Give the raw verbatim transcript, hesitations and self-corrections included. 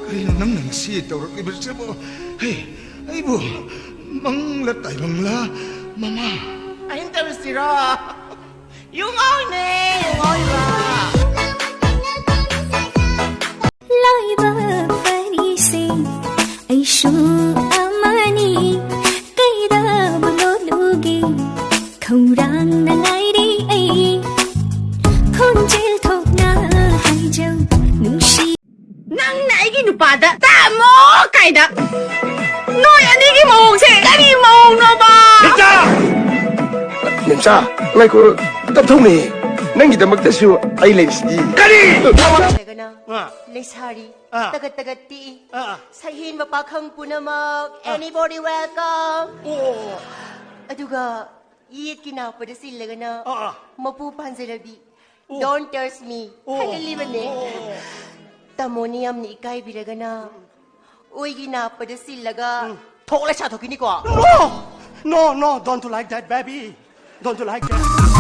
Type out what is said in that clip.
ꯀꯔꯤꯅꯣ ꯅꯪꯅ ꯉꯁꯤ ꯇꯧꯔꯛꯂꯤꯕꯁꯤꯕꯨ? ꯍꯦ, ꯑꯩꯕꯨ ꯃꯪꯂ ꯇꯥꯏꯕꯪꯂ, ꯃꯃꯥ? ꯑꯍꯤꯡ ꯇꯧꯔꯁꯤꯔꯣ? U ꯉꯥꯎꯔꯤꯅꯦ, U ꯉꯥꯎꯔꯤꯕ꯫ ꯂꯥꯏꯕꯛ ꯐꯔꯤꯁꯦ ꯑꯩꯁꯨ ꯑꯃꯅꯤ, ꯀꯩꯗꯕꯨ ꯂꯣꯠꯂꯨꯒꯦ, ꯈꯧꯔꯥꯡꯅ ꯉꯥꯏꯔꯤ ꯑꯩ, ꯈꯣꯟꯖꯦꯜ ꯊꯣꯛꯅ ꯍꯥꯏꯖꯧ ꯅꯨꯡꯁꯤ꯫ ꯅꯪꯅ ꯑꯩꯒꯤ ꯅꯨꯄꯥꯗ "ꯇꯥꯃꯣ" ꯀꯥꯏꯅ꯫ ꯅꯣꯏ ꯑꯅꯤꯒꯤ ꯃꯑꯣꯡꯁꯦ ꯀꯔꯤ ꯃꯑꯣꯡꯅꯣꯕ? ꯃꯦꯝꯆꯥ! ꯃꯦꯝꯆꯥ, ꯉꯥꯏꯈꯣ, ꯇꯞꯊꯧꯅꯦ꯫ ꯅꯪꯒꯤꯗꯃꯛꯇꯁꯨ ꯑꯩ ꯂꯩꯔꯤꯁꯤꯗꯤ꯫ ꯀꯔꯤ? ꯅꯠꯇ꯭ꯔꯒꯅ ꯑꯥ꯫ ꯂꯩꯁꯥꯔꯤ, ꯑꯥ꯫ ꯇꯒꯠ ꯇꯒꯠ ꯇꯦꯛꯏ, ꯑꯥ, ꯑꯥ꯫ ꯁꯛꯍꯦꯟꯕ ꯄꯥꯈꯪ ꯄꯨꯝꯅꯃꯛ, ꯑꯥ꯫ Anybody welcome? ꯑꯣ꯫ ꯑꯗꯨꯒ ꯌꯦꯠꯀꯤ ꯅꯥꯞꯄꯗ ꯆꯤꯜꯂꯒꯅ ꯑꯥ, ꯑꯥ꯫ ꯃꯄꯨ ꯄꯥꯟꯖꯔꯕꯤ꯫ ꯑꯣ꯫ Don't touch me꯫ ꯑꯣ꯫ ꯍꯥꯏꯍꯜꯂꯤꯕꯅꯦ꯫ ꯑꯣ꯫ ꯇꯥꯃꯣꯅ ꯌꯥꯝꯅ ꯏꯀꯥꯏꯕꯤꯔꯒꯅ ꯑꯣꯏꯒꯤ ꯅꯥꯞꯄꯗ ꯆꯤꯜꯂꯒ ꯎꯝ꯫ ꯊꯣꯛ ꯂꯩꯁꯥ ꯊꯣꯛꯈꯤꯅꯤꯀꯣ꯫ No! No, no, don't do like that, baby. Don't do like that.